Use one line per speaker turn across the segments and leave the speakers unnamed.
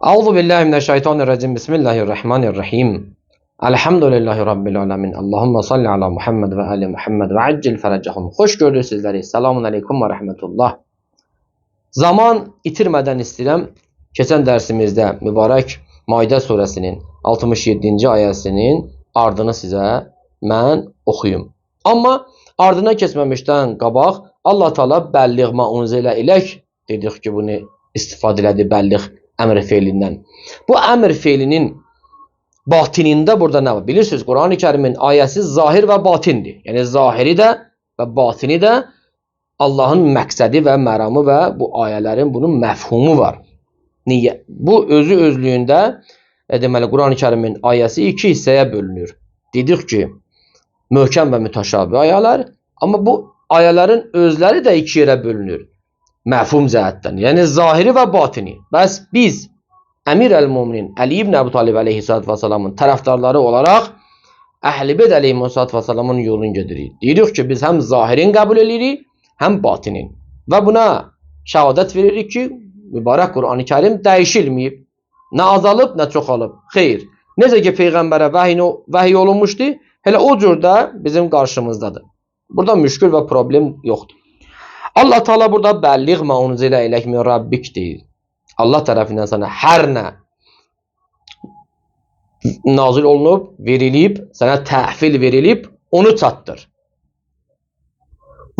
Euzu billahi mineşşeytanirracim. Bismillahirrahmanirrahim. Elhamdülillahi Rabbil alemin. Allahümme salli ala Muhammed ve ali Muhammed ve accil ferəcəhum. Xoş gördük sizləri. Selamun aleykum ve rahmetullah. Zaman itirmədən istəyirəm. Keçən dərsimizdə mübarək Maidə surəsinin 67-ci ayəsinin ardını sizə mən oxuyum. Amma ardına keçməmişdən qabaq Allah Teala bəlliğ ma unzilə ilək dedik ki, bunu istifadə elədi bəlliğ əmr feilindən. Bu əmr feilinin batinində burada nə var? Bilirsiniz, Qurani Kərimin ayəsi zahir və batindir. Yəni zahiri də və batini də Allahın məqsədi və məramı və bu ayələrin bunun məfhumu var. Niyə? Bu özü özlüyündə deməli Qurani Kərimin ayəsi iki hissəyə bölünür. Dedik ki, möhkəm və mütəşabih ayələr, amma bu ayələrin özləri də iki yerə bölünür. Məfhum cəhətdən, yəni zahiri və batini. Bəs biz Əmir əl-Muminin Əli ibn Əbu Talib əleyhissalatu vesselamın tərəfdarları olaraq Əhl-i Beyt əleyhissalatu vesselamın yolunu gedirik. Deyirik ki, biz həm zahirin qəbul edirik, həm batinin. Və buna şəhadət veririk ki, mübarək Qur'an-ı Kərim dəyişilməyib. Nə azalıb, nə çoxalıb. Xeyr. Necə ki Peyğəmbərə vəhiy olunmuşdu, elə o cür də bizim qarşımızdadır. Burada müşkül və problem yoxdur. Allah Teala burada bəlliğ ma unzilə ilək min rabbik deyir. Allah tərəfindən sənə hər nə nazil olunub, verilib, sənə təhvil verilib, onu çatdır.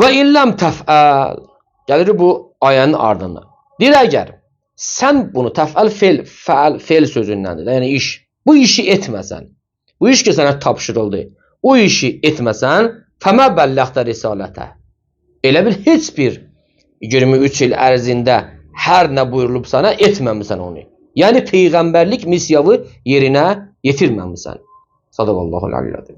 Və illəm təfəl. Gəlir bu ayənin ardından. Deyir əgər sən bunu təfəl feil, fəal feil sözündəndir. Yəni iş. Bu işi etməsən, bu iş ki sənə tapşırıldı, o işi etməsən, fəmə bəlləxtə risalətə. Elə bil heç bir 23 il ərzində hər nə buyurulub sənə etməmisən onu. Yəni peyğəmbərlik missiyavı yerinə yetirməmisən. Sadaqallahu aliyyil.